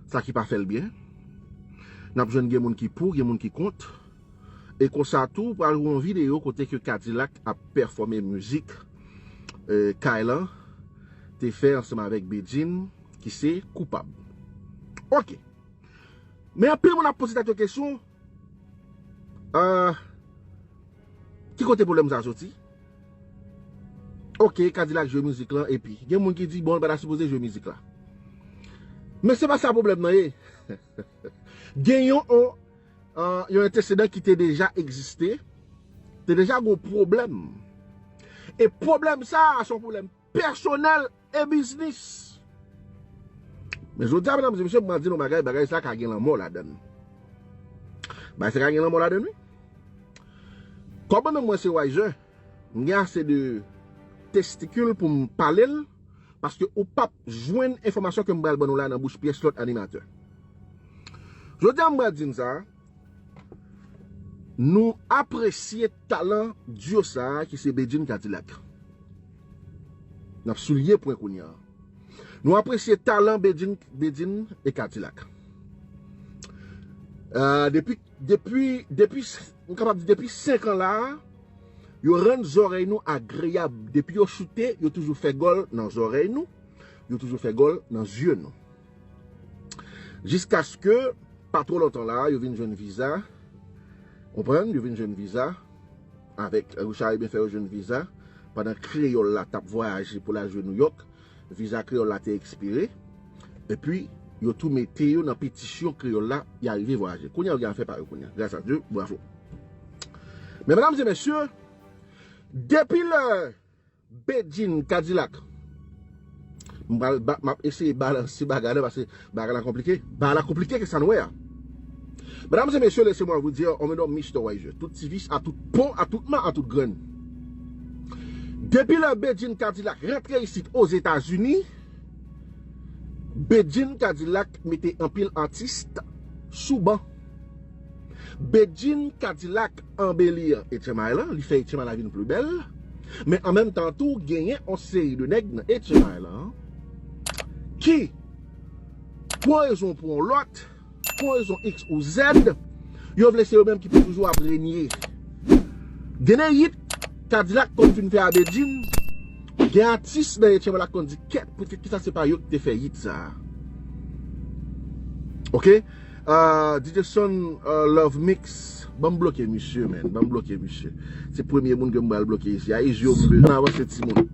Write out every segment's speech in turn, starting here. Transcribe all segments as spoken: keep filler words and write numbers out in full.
Sa ki pa fè l byen. N ap jwenn gen moun ki pou, gen moun ki kont. E konsa tou, pral gen yon videyo kote ke Kadilak ap pèfòme mizik eh, Kay lan te fè ansanm avèk Bedjine, ki se Koupab. Ok. Men anpil moun ap poze tèt yo kesyon, ah, ki kote pwoblèm sa soti? Ok, Kadilak jwe mizik lan, epi gen moun ki di, bon, l pa ta sipoze jwe mizik la. Men se pa sa pwoblèm nan ye. Gen yon, yon, ah, yon antesedan ki te deja egziste, te deja gen yon pwoblèm. E pwoblèm sa a, se yon pwoblèm pèsonèl e biznis. Men jodi a, medam e mesye, m pral di nou bagay, bagay sa ka gen lanmò ladan l. Bagay sa ka gen lanmò ladan l, wi. Kòm mwen menm mwen se Wiser, m gen ase de testikil pou m pale l, paske ou p ap jwenn enfòmasyon ke m pral ban nou la nan bouch pyès lòt animatè. Jodi a, m pral di n sa, nou apresye talan duo sa a ki se Bedjine Kadilak. N ap souliye pwen kounye a. Nou apresye talan Bedjine, Bedjine e Kadilak. Ah, depi, depi, depi, m kapab di depi senk an la a, yo rann zòrèy nou agreyab. Depi yo choute, yo toujou fè gòl nan zòrèy nou, yo toujou fè gòl nan zye nou. Jiskaske, pa twò lontan la, yo vin jwenn viza. Konprann? Yo vin jwenn viza. Avèk Richard Ebyen fè yo jwenn viza. Pandan Kreyòl la t ap vwayaje pou l al jwe Nouyòk, viza Kreyòl la te ekspire. Epi, yo tou mete yo nan petisyon Kreyòl la, y arive vwayaje. Kounye a, yo gen afè pa yo kounye a. Gras a Dye, bravo. Men, medam e mesye, depi lè Bedjine Kadilak. M pral ba- m ap eseye balanse bagay la, paske bagay la konplike. Bagay la konplike ke sa nou wè a. Medam e mesye, laissez-moi vous dire, on me nomme Mister Wiser. Tout ti vis, a tout pon, a tout ma, a tout grenn. Depi lè Bedjine Kadilak rantre isit Ozetazini, Bedjine Kadilak mete anpil atis sou ban. Bedjine Kadilak anbeli H M I lan, li fè H M I la vin pli bèl. Men an menm tan tou, genyen yon seri de nèg nan H M I lan ki, pou yon rezon ou pou yon lòt, pou yon rezon X ou Z, yo vle se yo menm ki pou toujou ap renye. Gen de yit Kadilak konn fin fè a Bedjine, gen atis nan H M I la konn di, kèt, poutèt kisa se pa yo ki te fè yit sa a? Ok? Ah, D J Son, ah, Love Mix, ban m bloke misye, man. Ban m bloke misye. Se premye moun ke m pral bloke isi a. Izyo m bezwen avanse timoun.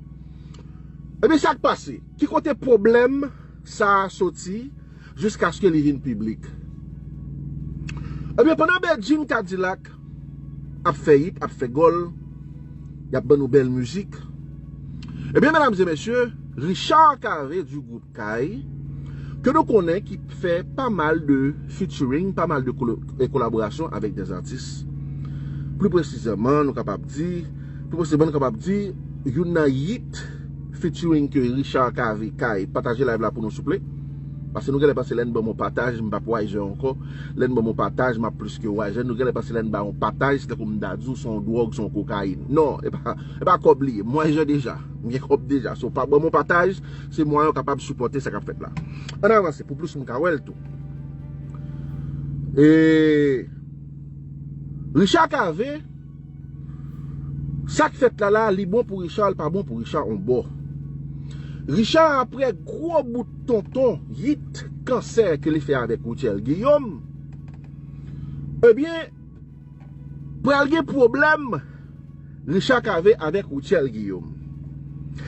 Ebyen, sa k pase? Ki kote pwoblèm sa a soti jiskaske li vin piblik? Ebyen, pandan Bedjine Kadilak ap fè yit, ap fè gòl, y ap ban nou bèl mizik. Ebyen, medam e mesye, Richard Cavé du group Kay, ke nou konnen ki fè pa mal de featuring, pa mal de kolo- e kolaborasyon avèk dè atis. Pli presizèman, nou kapab di, pli presizèman, nou kapab di, youn nan yit featuring ke Richard Cavé Kay, pataje live la pou nou souple. Paske nou genlè panse lè n ban m yon pataj, m p ap Wiser ankò. Lè n ban m yon pataj, m ap plis ke Wiser. Nou genlè panse lè n ba yon pataj, se tankou m ta di w se yon dwòg, se yon kokayin. Non, e pa, e pa kòb li ye. M Wiser deja. M gen kòb deja. So, pa ban m yon pataj, se mwayen w kapab sipòte sa k ap fèt la. Ann avanse, pou plis moun ka wè l tou. E Richard Cavé, sa k fèt la la, li bon pou Richard, li pa bon pou Richard on bò. Richard, apre gwo bout tonton, yit, kansè ke li fè avèk Rutshelle Guillaume, ebyen, pral gen pwoblèm Richard Cavé avèk Rutshelle Guillaume.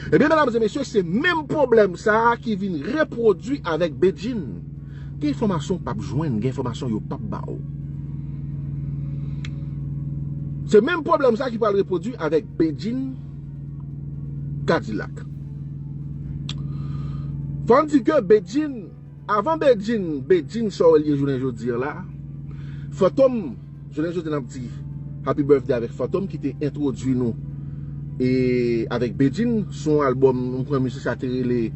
Ebyen, medam e mesye, se menm pwoblèm sa a ki vin repwodui avèk Bedjine. Gen enfòmasyon w p ap jwenn, gen enfòmasyon yo p ap ba w. Se menm pwoblèm sa a ki pral repwodui avèk Bedjine Kadilak. Fò n di ke Bedjine, avan Bedjine, Bedjine sa w li ye jounen jodi a la, Fantom, jounen jodi a n ap di Happy Birthday avèk Fantom ki te entwodui nou e avèk Bedjine sou yon albòm, m kwè mizik sa te rele,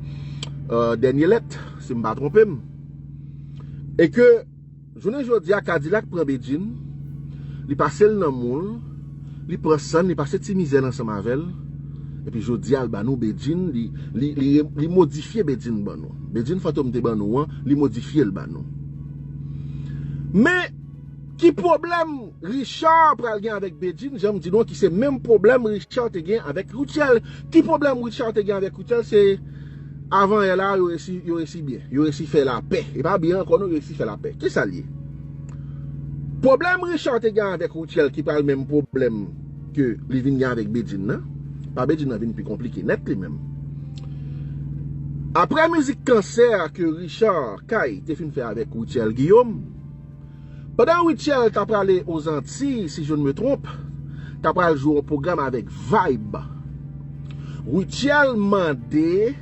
euh, Dènye Lèt, si m pa twonpe m. E ke jounen jodi a, Kadilak pran Bedjine, li pase l nan moul, li pran sann, li pase ti mizè l ansanm avè l, Epi jodi a, l ban nou Bedjine, li, li, li, li modifye Bedjine ban nou. Bedjine Fantom te ban nou an, li modifye l ban nou. Men, ki pwoblèm Richard pral gen avèk Bedjine, jan m di nou an, ki se menm pwoblèm Richard te gen avèk Rutshelle. Ki pwoblèm Richard te gen avèk Rutshelle? Se avan yè la, yo resi, yo resi byen. Yo resi fè lapè. E pa byen ankò non, yo resi fè lapè. Kisa l ye? Pwoblèm Richard te gen avèk Rutshelle ki pral menm pwoblèm ke li vin gen avèk Bedjine nan, pa Bedjine nan vin pi konplike nèt li menm. Apre mizik Kansè ke Richard Caille te fin fè avèk Rutshelle Guillaume, pandan Rutshelle ta prale Ozantiy, si je ne me trompe, ta pral jwe yon pwogram avèk Vibe. Rutshelle mande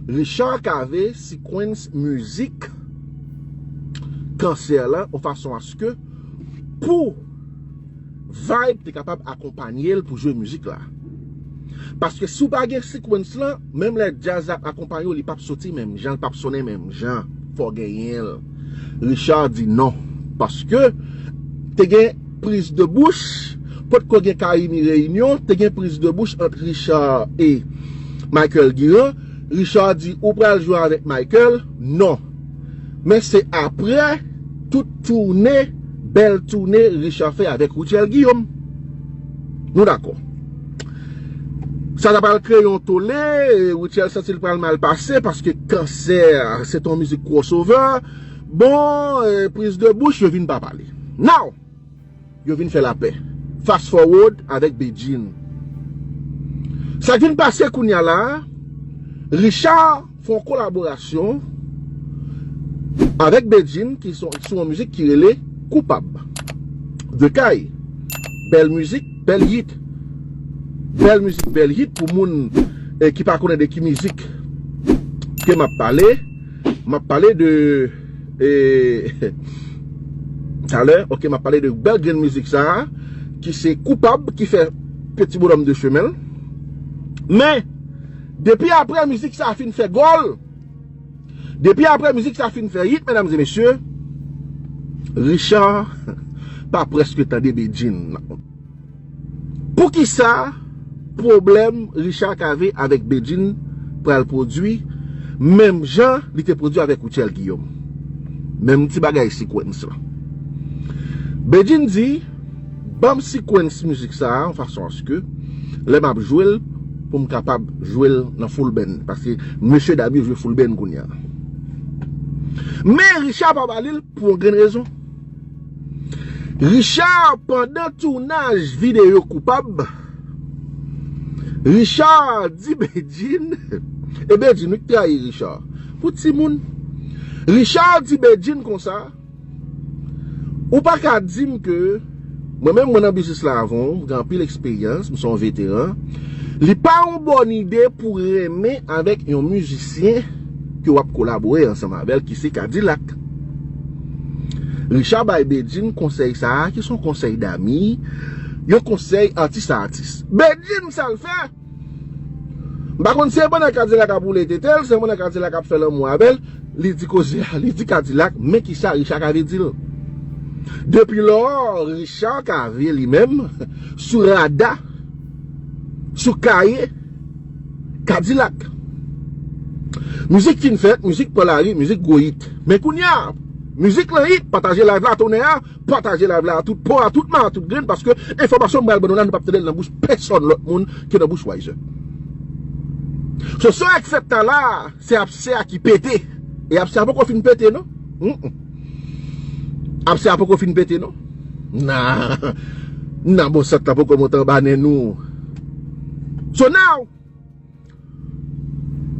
Richard Cavé sequence mizik Kansè la, yon fason aske pou Vibe te kapab akonpanye l pou jwe mizik la. Paske si w pa gen sequence lan, menm lè djaz la ap akonpanye w, li p ap soti menm jan, li p ap sonnen menm jan. Fò w genyen l. Richard di non. Paske te gen priz de bouch, potko gen Carimi Reyinyon, te gen priz de bouch ant Richard e Michael Guirand. Richard di, ou pral jwe avèk Michael? Non. Men se apre tout toune, bèl toune Richard fè avèk Rutshelle Guillaume. Nou dakò. Sa ta pral kreye yon tole, Rutshelle santi l pral mal pase, paske Kansè, se t on mizik crossover. Bon, eh, priz de bouch, yo vin pa pale. Now, yo vin fè lapè. Fast forward avèk Bedjine. Sa k vin pase kounye a la, Richard fè yon kolaborasyon avèk Bedjine ki sou, sou yon mizik ki rele Koupab. De Kay. Bèl mizik, bèl hit. Bèl mizik, bèl hit pou moun, eh, ki pa konnen de ki mizik ke m ap pale. M ap pale de, eh, talè, ok, m ap pale de bèl grenn mizik sa a, ki se Koupab, ki fè Petit Bonhomme de Chemin l. Men, depi apre mizik sa a fin fè gòl, depi apre mizik sa a fin fè hit, medam e mesye, Richard pa prèske tande Bedjine. Poukisa pwoblèm Richard Cavé avèk Bedjine pral pwodui menm jan li te pwodui avèk Rutshelle Guillaume? Menm ti bagay sequence lan. Bedjine di, ban m sequence mizik sa a, yon fason aske lè m ap jwe l, pou m kapab jwe l nan full band. Paske mesye dam yo jwe full band kounye a. Men Richard pa ba li l pou yon grenn rezon. Richard, pandan tounaj videyo Koupab, Richard di Bedjine, e Bedjine wi k trayi Richard. Pou timoun, Richard di Bedjine konsa, ou pa ka di m ke, mwen menm mwen nan biznis la avan w, m gen anpil eksperyans, m se yon veteran, li pa yon bòn ide pou renmen avèk yon mizisyen ke w ap kolabore ansanm avè l, ki se Kadilak. Richard bay Bedjine konsèy sa a, ki se yon konsèy dami, yon konsèy atis a atis. Bedjine, sa l fè? M pa konn si se pandan Kadilak ap woule tete l, se pandan Kadilak ap fè lanmou avè l, li di koze a, li di Kadilak, men kisa Richard Cavé di l. Depi lò, Richard Cavé li menm, sou rada, sou kaye, Kadilak. Mizik fin fèt, mizik pran lari, mizik gwo hit. Men kounye a, mizik lan hit, pataje live la, tonè a, pataje live la a tout pò, a tout ma, a tout grenn, paske enfòmasyon m pral ban nou la, nou p ap tande l nan bouch pèsòn lòt moun ke nan bouch Wiser. So, sa k fèt la la, se apse a ki pete. E apse a poko fin pete, non. Mm, mm. Apse a poko fin pete, non. Nan, nan bon sant la poko monte anba nen nou. So now,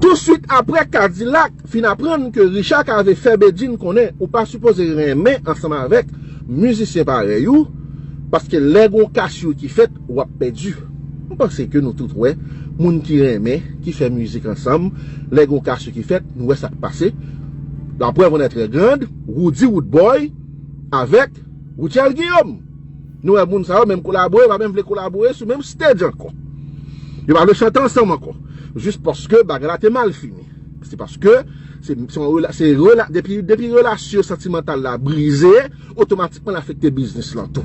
touswit apre Kadilak fin aprann ke Richard Cavé fè Bedjine konnen ou pa sipoze renmen ansanm avèk mizisyen parèy ou, paske lè gon kachou ki fèt, w ap pèdi. M panse ke nou tout wè, moun ki renmen, ki fè mizik ansanm, lè gon kachou ki fèt, nou wè sa k pase. La preuve en est très grande, Roody Roodboy avèk Rutshelle Guillaume. Nou wè moun sa yo menm kolabore, yo pa menm vle kolabore sou menm stage ankò. Yo pa vle chante ansanm ankò. Jis paske bagay la te mal fini. Se paske se, se yon rela-, se rela-, depi, depi relasyon santimantal la brize, otomatikman l afekte biznis lan tou.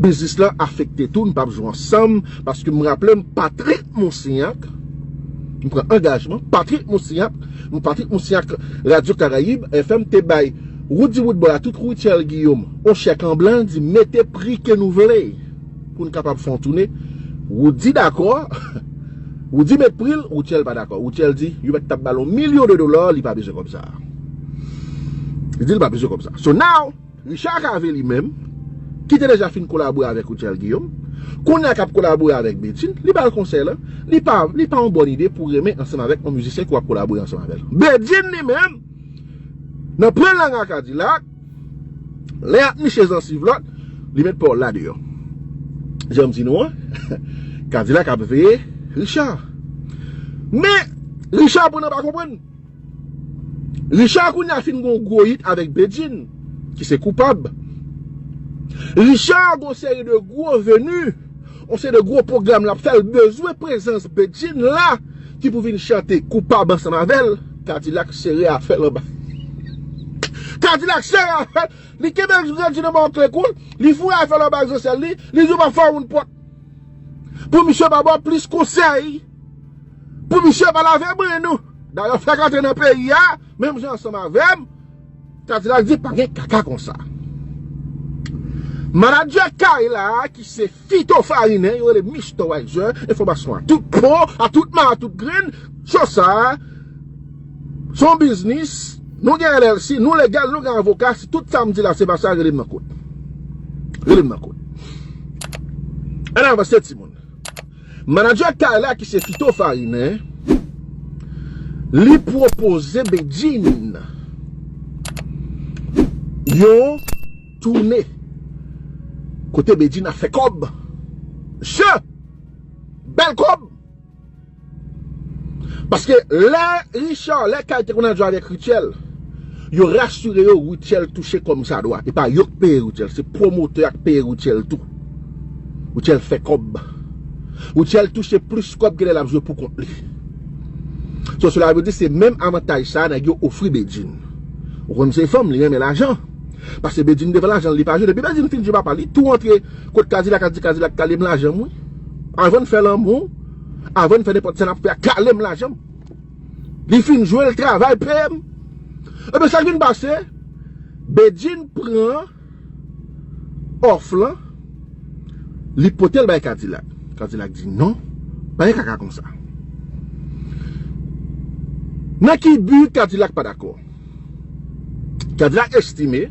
Biznis lan afekte tou, n p ap jwe ansanm, paske m raple m, Patrick Moussignac, m pran angajman, Patrick Moussignac, m Patrick Moussignac, Radyo Karayib, F M te bay Roody Woodboy a tout Rutshelle Guillaume, yon chèk an blan, di mete pri ke nou vle pou n kapab fè yon toune. Woody dakò, Woody met pri l, Rutshelle pa dakò. Rutshelle di, yo mèt t ap ba l yon milyon de dola, li pa bezwen kòb sa. Li di l pa bezwen kòb sa. So now, Richard Cavé li menm, ki te deja fin kolabore avèk Rutshelle Guillaume, kounye a k ap kolabore avèk Bedjine, li ba l konsèy lan, li pa, li pa yon bòn ide pou renmen ansanm avèk yon mizisyen ke w ap kolabore ansanm avè l. Bedjine li menm, nan pran lang a Kadilak, lè y ap niche zansiv lòt, li met pa w la deyò. Jan m di nou an, Kadilak ap veye Richard. Men, Richard pou nan pa konprann. Richard kounye a fin gon gwo hit avèk Bedjine, ki se Koupab. Richard gon seri de gwo veni, yon seri de gwo pwogram l ap fè, l bezwen prezans Bedjine la, ki pou vin chante Koupab ansanm avè l. Kadilak sere afè l anba. Kadilak sere afè l. Li kenbe Bedjine anba yon kle kou, li foure afè l anba ak zansèl li, li di w pa fè yon moun pòt. Pou misye pa ba w plis konsèy. Pou misye pa lave bren nou. Dayè, fèk antre nan peyi a, menm jan ansanm avè m, Kadilak di pa gen kaka konsa. Manadjè Kay la, ki se Fito Farinen, yo rele Mister Wiser, enfòmasyon a tout po, a tout ma, a tout grenn, cho sa, se yon biznis, nou gen L L C, nou legal, nou gen avoka, si tout sa m di la se pa sa, rele m nan kot. Rele m nan kot. Ann avanse timoun. Manadjè Kay la ki se Fito Farinen, li pwopoze Bedjine yon toune kote Bedjine ap fè kòb. Mesye, bèl kòb. Paske lè Richard, lè Kay te konn ap jwe avèk Rutshelle, yo rasire yo Rutshelle touche kòmsadwa. E pa yo k peye Rutshelle, se pwomotè a k peye Rutshelle tou. Rutshelle fè kòb. Rutshelle touche plis kòb ke lè l ap jwe pou kont li. So, cela veut dire se menm avantaj sa a nèg yo ofri Bedjine. Ou konn se fanm, li renmen lajan. Paske Bedjine devan lajan, li pa jwe. Depi Bedjine fin jwe papa, li tou antre kot Kadilak, a di Kadilak, "Kale m lajan m, wi. Avan n fè lanmou, avan n fè nenpòt sa n ap fè a, kale m lajan m." Li fin jwe, l travay, peye m. Ebyen, sa k vin pase, Bedjine pran òf lan, li pote l bay Kadilak. Kadilak di, "Non, pa gen kaka konsa." Nan ki bi Kadilak pa dakò? Kadilak estime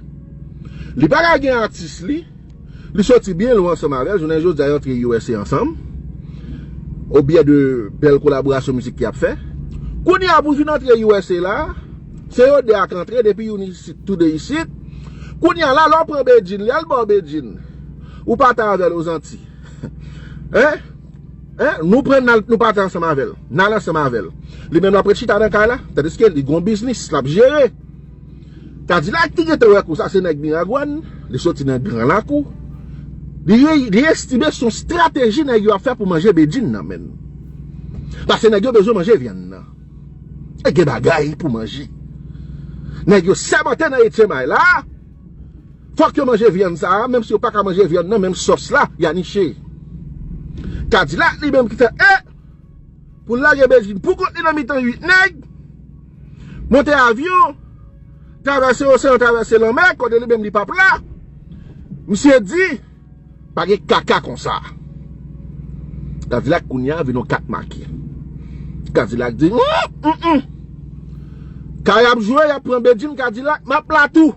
li pa ka gen atis li, li soti byen lwen ansanm avè l, jounen jodi a yo antre U S A ansanm, obye de bèl kolaborasyon mizik ke y ap fè. Kounye a pou vin antre U S A la, se yo de a k antre depi youn isit, toude isit. Kounye a la, lè w pran Bedjine, li al ba w Bedjine, ou pa ta avè l Ozanti. Hein? Hein? Nou pran n al, nou pati ansanm avè l. N al ansanm avè l. Li menm l ap ret chita nan kay la, tandiske li gon biznis l ap jere. Kadilak ki gentan wè kou sa se nèg Miragwàn, li soti nan Gran Lakou. Li, li estime se yon estrateji nèg yo ap fè pou manje Bedjine nan menm. Paske nèg yo bezwen manje vyann nan. E gen bagay pou manje. Nèg yo sèmante nan etyenm la. Fòk yo manje vyann sa a, menm si yo pa ka manje vyann nan, menm sòs la, y a niche. Kadilak li menm ki fè, e, pou l lage Bedjine pou kont li nan mitan uit nèg, monte avyon, travèse oseyan, travèse lanmè, kote li menm li p ap la. Misye di, pa gen kaka konsa. Kadilak kounye a vin yon kat make. Kadilak di, "Mm, mm, mm. Kay ap jwe, y ap pran Bedjine, Kadilak, m ap la tou."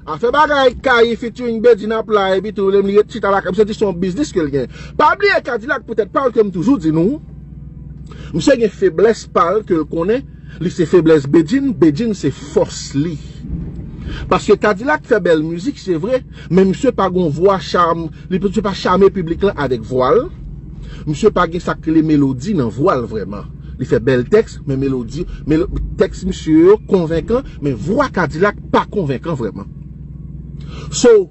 Afè bagay Kay featuring Bedjine ap la, epi tou, li ret chita lakay, misye di se yon biznis ke l gen. Pa bliye Kadilak, poutèt pa l ke m toujou di nou, misye gen feblès pa l ke l konnen, li se feblès Bedjine, Bedjine se fòs li. Paske Kadilak fè bèl mizik, se vre, men misye pa gon vwa cham, li, misye pa chame piblik lan avèk vwa l. Misye pa gen sa k rele melodi nan vwa l vrèman. Li fè bèl tèks, men melodi, melo-, tèks misye yo konvenkan, men vwa Kadilak pa konvenkan vrèman. So,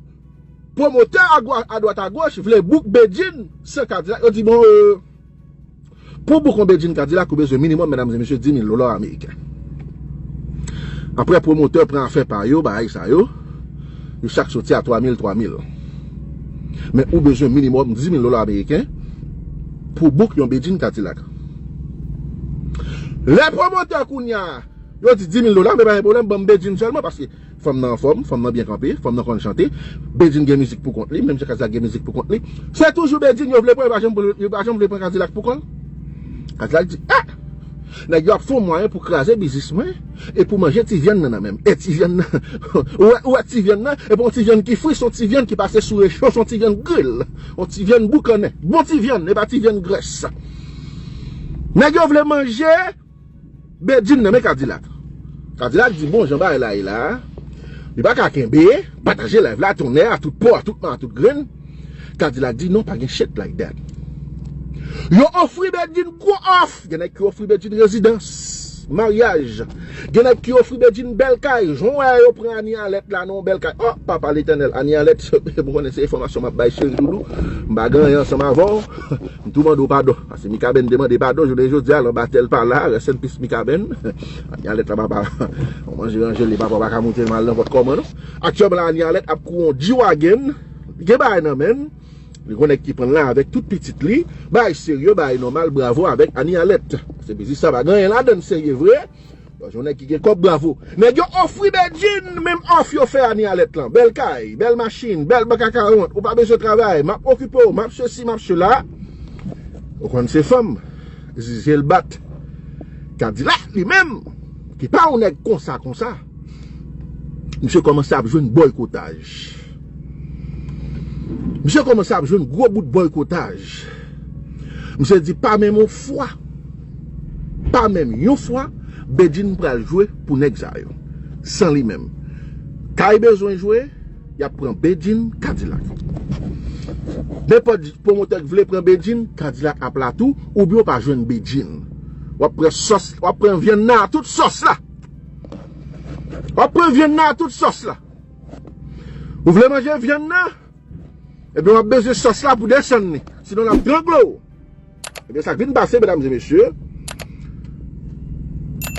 pwomotè a gwa-, a dwat a goch vle book Bedjine san Kadilak. Yo di, bon, euh, pou book yon Bedjine Kadilak, ou bezwen minimòm, medam e mesye, dis mil dola ameriken. Apre, pwomotè pran afè pa yo, bagay sa yo, yo chak soti a twa mil, twa mil. Men ou bezwen minimòm dis mil dola ameriken pou book yon Bedjine Kadilak. Lè pwomotè kounye a, yo di dis mil dola, men pa gen pwoblèm, ban m Bedjine sèlman, paske fanm nan anfòm, fanm nan byen kanpe, fanm nan konn chante, Bedjine gen mizik pou kont li, menm jan Kadilak gen mizik pou kont li. Se toujou Bedjine yo vle pran, yo pa janm, yo pa janm vle pran Kadilak pou kò l. Kadilak di, ah! Nèg yo ap fè yon mwayen pou kraze biznis mwen e pou manje ti vyann nan nan men m. E ti vyann nan, ou wè, ou wè ti vyann nan, e pa yon ti vyann ki fri, se yon ti vyann ki pase sou recho, se yon ti vyann gril, yon ti vyann boukannen. Bon ti vyann, e pa ti vyann grès. Nèg yo vle manje Bedjine nan men Kadilak. Kadilak di, bon, jan bagay la ye la, li pa ka kenbe, pataje live la, tonnè, a tout pò, a tout man, a tout grenn. Kadilak di, non, pa gen shit like that. Yo ofri Bedjine gwo òf. Gen nèg ki ofri Bedjine rezidans, maryaj. Gen nèg ki ofri Bedjine bèl kay. Jan w wè yo pran Anie Alerte la nan yon bèl kay. Oh, papa Letènèl, Anie Alerte, ou konnen se enfòmasyon m ap bay, cheri doudou. M pa gen anyen ansanm avè w. M tou mande w padon. Paske Mikaben te mande padon, jounen jodi a, l anba tèl pa la, rest in peace Mikaben. Anie Alerte la papa, yon manje ranje li, papa pa ka moute mal nan pòt kòman non. Aktyèlman la, Anie Alerte ap kouri yon G-Wagon, li gen bagay nan men l, li gon nèg ki pran l la avèk tout pitit li, bagay serye, bagay nòmal, bravo avèk Anie Alerte. Se biznis sa pa gen anyen ladan l serye vre. Bon, yon nèg ki gen kòb, bravo. Nèg yo ofri Bedjine menm òf yo fè Anie Alerte lan. Bèl kay, bèl machin, bèl bank a karant, ou pa bezwen travay, m ap okipe w, m ap sesi, m ap sela. Ou konn se fanm, zizye l bat. Kadilak li menm, ki pa yon nèg konsa, konsa, misye kòmanse ap jwenn bòykotaj. Misye kòmanse ap jwenn gwo bout bòykotaj. Misye di pa menm yon fwa, pa menm yon fwa, Bedjine pral jwe pou nèg sa yo. San li menm. Kay bezwen jwe, y ap pran Bedjine Kadilak. Nenpòt pwomotè k vle pran Bedjine, Kadilak ap la tou, oubyen w pa jwenn Bedjine. W ap pran sòs, w ap pran vyann nan a tout sòs la. W ap pran vyann nan a tout sòs la. Ou vle manje vyann nan? Ebyen, w ap bezwen sòs la pou desann li. Sinon, l ap trangle w. Ebyen, sa k vin pase, medam e mesye,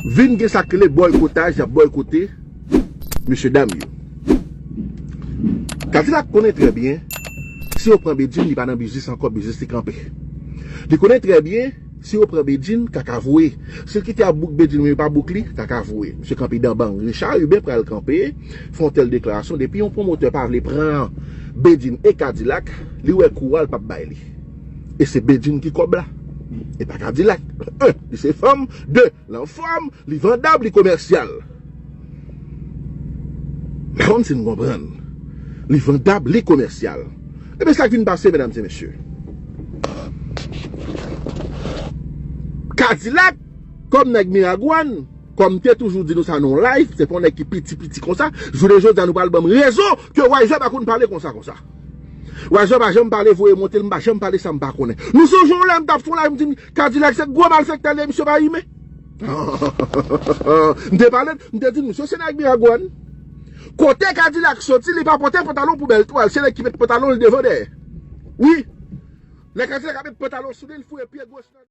vin gen sa k rele bòykotaj, y ap bòykote mesye dam yo. Kadilak konnen trè byen, si yo pran Bedjine, li pa nan biznis ankò, biznis li kanpe. Li konnen trè byen, si yo pran Bedjine, kaka voye. Si l kite ap bouk Bedjine, men yo pa bouk li, kaka voye. Misye kanpe dan bang. Richard Hubert pral kanpe, fè yon tèl deklarasyon, depi yon pwomotè pa vle pran Bedjine e Kadilak, li wè kou a, l p ap bay li. E se Bedjine ki kòb la. E pa Kadilak. En, li se fanm. De, l anfòm, li vandab, li komèsyal. M pa konn si n konprann. Li vandab, li komèsyal. Ebyen, sa k vin pase, medam e mesye. Kadilak, kòm nèg Miragwàn, kòm m te toujou di nou sa nan yon live, se pa yon nèg ki piti, piti konsa. Jounen jodi a, nou pral ban m rezon ke Wayzè pa konn pale konsa, konsa. Wayzè pa janm pale voye monte l, m pa janm pale sa m pa konnen. Nou sonje yon lè m t ap fè yon live, m di m, Kadilak se gwo malfektè li ye, misye pa imen. M te pale, m te di, misye se nèg Miragwàn. Kote Kadilak soti, li pa pote pantalon pou bèl twal, se nèg ki met pantalon l devan dèyè. Wi. Lè Kadilak ap met pantalon sou li, l foure pye goch nan.